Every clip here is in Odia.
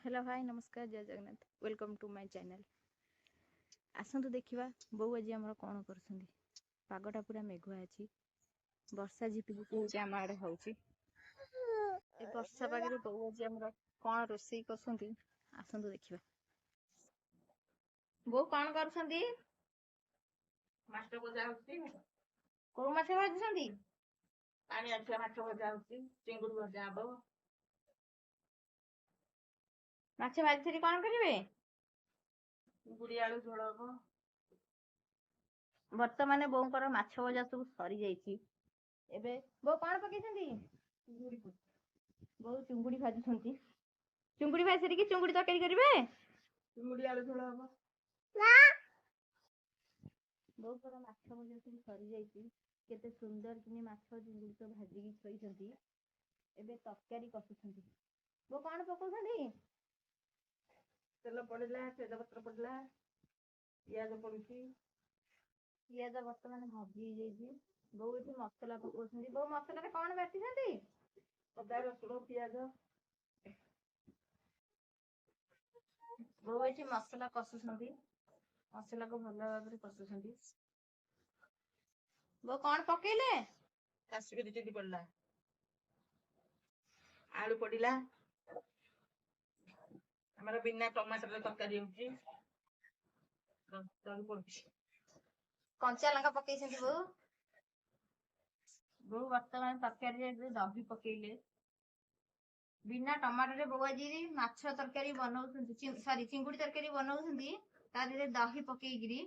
ହ୍ୟାଲୋ, ହାଇ, ନମସ୍କାର, ଜୟ Jagannath. Welcome to my channel. ଆସନ୍ତୁ ଦେଖିବା ବୋଉ ଆଜି ଆମର କ'ଣ କରୁଛନ୍ତି। ପାଗଟା ପୁରା ମେଘୁଆ ଅଛି, ବର୍ଷା ଝିପିଝିପି ହେଉଛି, ଆମ ଆଡ଼େ ହେଉଛି। ଏ ବର୍ଷା ପାଗରେ ବୋଉ ଆଜି ଆମର କ'ଣ ରୋଷେଇ କରୁଛନ୍ତି, ଆସନ୍ତୁ ଦେଖିବା। ବୋଉ କ'ଣ କରୁଛନ୍ତି? ମାଛ ଭଜା ହଉଛି। କୋଉ ମାଛ ଭାଜୁଛନ୍ତି? ପାଣି ଆଛୁଆ ମାଛ ଭଜା ହଉଛି, ଚିଙ୍ଗୁଡି ଭଜା ହବ। ମାଛ ଭାଜି ସାରି କ'ଣ କରିବେ? ଚିଙ୍ଗୁଡି ଆଳୁ ଝୋଳ ହବ। ବର୍ତ୍ତମାନ ବୋଉଙ୍କର ମାଛ ଭଜା ସବୁ ସରିଯାଇଛି। ଏବେ ବୋଉ କ'ଣ ପକେଇଛନ୍ତି? ଚିଙ୍ଗୁଡି। ବୋଉ ଚୁଙ୍ଗୁଡି ଭାଜୁଛନ୍ତି। ଚୁଙ୍ଗୁଡି ଭାଜି ସାରିକି ଚୁଙ୍ଗୁଡି ତରକାରୀ କରିବେ। ଚିଙ୍ଗୁଡି ଆଳୁ ଝୋଳ ହବ। ବୋଉଙ୍କର ମାଛ ଭଜା ସବୁ ସରିଯାଇଛି। କେତେ ସୁନ୍ଦର କିନି ମାଛ ଚିଙ୍ଗୁଡି ସବୁ ଭାଜିକି ଥୋଇଛନ୍ତି। ଏବେ ତରକାରୀ କଷୁଛନ୍ତି। ବୋଉ କ'ଣ ପକଉଛନ୍ତି? ତେଲ ପଡିଲା, ତେଜପତ୍ର ପଡିଲା, ପିଆଜ ପଡୁଛି। ପିଆଜ ବର୍ତ୍ତମାନ ଭାଜି ହେଇଯାଇଛି। ବୋଉ ଏଠି ମସଲା ପକଉଛନ୍ତି। ବୋଉ ମସଲାରେ କ'ଣ ବାଟିଛନ୍ତି? ଅଦା, ରସୁଣ, ପିଆଜ। ବୋଉ ଏଠି ମସଲା କଷୁଛନ୍ତି, ମସଲାକୁ ଭଲ ଭାବରେ କଷୁଛନ୍ତି। ବୋଉ କ'ଣ ପକେଇଲେ? କାଶ୍ମୀରୀ ଚିଲି ପଡିଲା, ଆଳୁ ପଡିଲା। ଆମର ବିନା ଟମାଟରରେ ତରକାରୀ ହଉଛି। ଦହି ପଡୁଛି। କଞ୍ଚା ଲଙ୍କା ପକେଇଛନ୍ତି ବୋଉ। ବୋଉ ବର୍ତ୍ତମାନ ତରକାରୀରେ ଏବେ ଦହି ପକେଇଲେ। ବିନା ଟମାଟୋରେ ବୋଉ ଆଜି ମାଛ ତରକାରୀ ବନଉଛନ୍ତି, ସରି, ଚିଙ୍ଗୁଡି ତରକାରୀ ବନଉଛନ୍ତି, ତା ଦେହରେ ଦହି ପକେଇକିରି।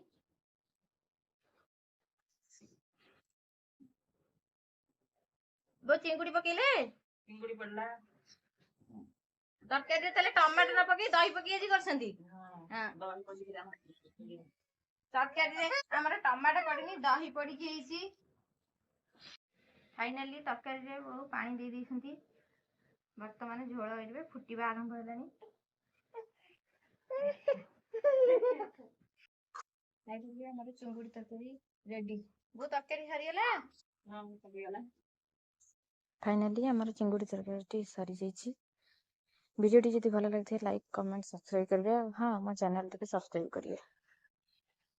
ବୋଉ ଚିଙ୍ଗୁଡି ପକେଇଲେ? ଚିଙ୍ଗୁଡି ପଡିଲା। ତରକାରୀରେ ତାହେଲେ ଟମାଟୋ ନ ପକେଇ ଦହି ପକେଇ ଆଜି କରିଛନ୍ତି। ହଁ, ଦହି ପଡିକି ଆମର ତରକାରୀରେ ଆମର ଟମାଟୋ ପଡିନି, ଦହି ପଡିକି ହେଇଛି। ଫାଇନାଲି ତରକାରୀରେ ବୋଉ ପାଣି ଦେଇ ଦେଇଛନ୍ତି। ବର୍ତ୍ତମାନ ଝୋଳ ହେଇଯିବେ, ଫୁଟିବା ଆରମ୍ଭ ହେଲାଣି। ଫାଇନାଲି ଆମର ଚୁଙ୍ଗୁଡି ତରକାରୀ ରେଡି। ବୋଉ, ତରକାରୀ ସରିଗଲା? ହଁ, ସରିଗଲା। ଫାଇନାଲି ଆମର ଚିଙ୍ଗୁଡ଼ି ତରକାରୀଟି ସରିଯାଇଛି। ଭିଡ଼ିଓଟି ଯଦି ଭଲ ଲାଗିଥାଏ, ଲାଇକ୍, କମେଣ୍ଟ, ସବସ୍କ୍ରାଇବ୍ କରିବେ। ଆଉ ହଁ, ଆମ ଚ୍ୟାନେଲଟିକୁ ସବସ୍କ୍ରାଇବ୍ କରିବେ।